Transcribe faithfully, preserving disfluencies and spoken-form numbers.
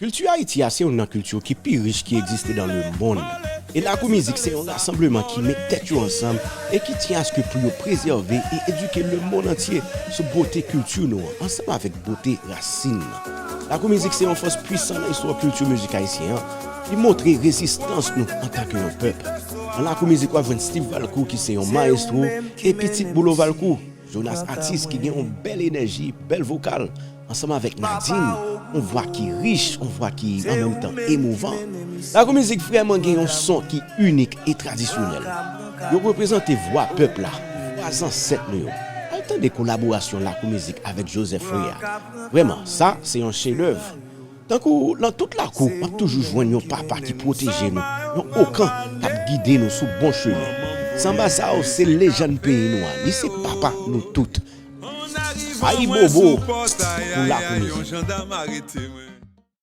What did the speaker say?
Kilti Ayiti a se youn nan kilti ki pi rich ki egziste nan lemonn. E Lakou Mizik se yon rasanbleman ki met tèt yo ansanm e ki tyen aske pou yo prezève e edike lemonn antye sou bote kilti nou an, ansanm avèk bote rasin nan. Lakou Mizik se yon fòs pwisan nan istwa kilti mizik ayisyen an. Li montre rezistans nou antanke yon pèp. Nan Lakou Mizik, w ap jwenn Steve Valcourt ki se yon mayestwo e pitit Boulo Valcourt. Jonas Atis ki gen yon bèl enèji, bèl vokal, ansanm avèk Nadine, yon vwa ki rich, yon vwa ki an menm tan emouvan. Lakou Mizik vrèman gen yon son ki inik e tradisyonèl. Yo reprezante vwa pèp la, vwa zansèt nou yo. Al tande kolaborasyon Lakou Mizik avèk Joseph Ray a. Vrèman, sa se yon chedèv. Tankou nan tout lakou, w ap toujou jwenn yon papa ki pwoteje nou, yon okan k ap gide nou sou bon chemen. Sanba sa yo se lejann peyi nou an, li se papa nou tout. Ayibobo pou Lakou Mizik.